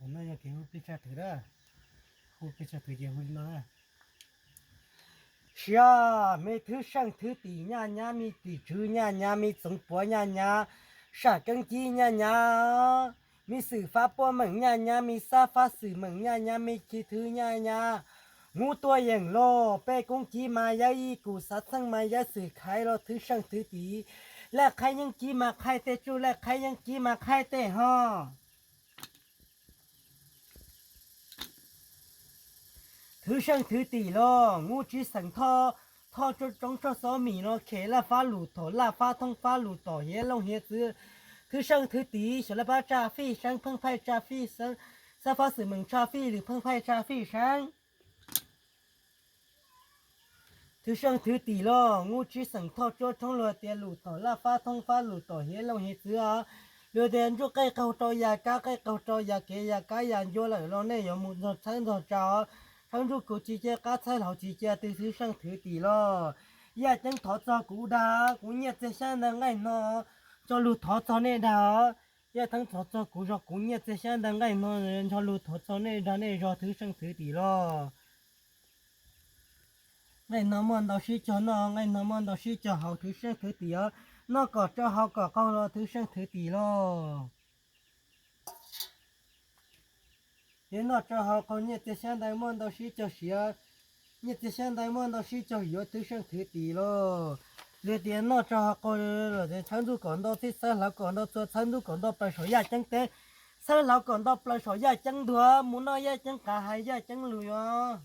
No yog kev hu peb tsa thwv a, hu peb tsa thwv ces hu li no na. Siab, me thwv seej thwv tim nyaj nyab, me tim tswv nyaj nyab, me txoov puav nyaj nyab, sam keeb cib nyaj nyab, me xwm fab puab meem nyaj nyab, me xab fab xwm meem nyaj nyab, me ci thwv nyaj nyab, hnub tuaj yeem loj, peb koob cib mas yawb ib kum, xav txheej mas yawb xwm khaiv los thwv seej thwv tim. Laj qhaib yeeb cib mas qhaib tej tsuj, laj qhaib yeeb cib mas qhaib tej ho. Thwv seej thwv tim los, hnub tsib xeem Thoj, Thoj tsoob tsoj xob mis no khem laj fab lus thom, laj fab thoob fab lus tom, hiav looj hiav txwv. Thwv seej thwv tim, xyov laj fab tsa fij seeb, pheej phaij tsa fij seeb, xab fab xwm meem tsa fij lwm, pheej phaij tsa fij seeb. Thwv seej thwv tim los, hnub tsib xeem Thoj tsuab tshoob luag tias lus thom, laj fab thoob fab lus tom, hiav looj hiav txwv os. Luag tias ntsuj qej qaug rau yas kab, qej qaug rau yas kev, yas kab yas ncua lawm los nej yuav mus ntxog txhawb ntxog tsa os. Txhawb ntsuj kuv tsis cia qab, txhawb hlauv tsis cia tw, thwv seej thwv tim los. Yaj Ceeb thov txog kuv dag, kuv nyiaj txiag xyab ntawv nqaij no, nco lug thov txog nej dag os. Yaj Ceeb thov txog kuv zog, kuv nyiaj txiag xyab ntawv nqaij no, nco lug thov txog nej dag, nej zog thwv seej thwv tim los. Nqaij no muaj ntau sib cog noj, nqaij no muaj ntau sib cog haus, thwv seej thwv tim os. Noj kom tsau haus kom qaug los thwv seej thwv tim los. Yog noj tsau haus qaug, nyiaj txiag xyab ntawv muaj ntau sib cog siav, nyiaj txiag xyab ntawv muaj ntau sib cog yuav, thwv seej thwv tim los. Luag tias noj tsau haus qaug los txhawb ntxuj kom nto txhij, txhawb hlauv kom nto txhua, txhawb ntxuj kom nto plaws saum Yaj Ceeb teb, txhawb hlauv kom nto plaws saum Yaj Ceeb ntuag, mus noj Yaj Ceeb qav hais Yaj Ceeb lus os.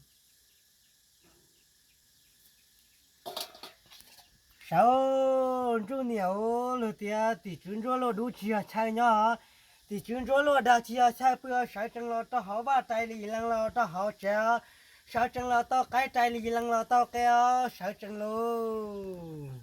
Sawv ntsuj niam, luag tias tim tswv ntsuab luaj dub tsis yog chaw nyob, tim tswv ntsuab luaj dag tsis yog chaw pw, sawv tsees los rau hauv vaj, rais li lees los rau hauv tsev, sawv tsees los tau qaib, rais li lees los tau qe os, sawv tsees lauj.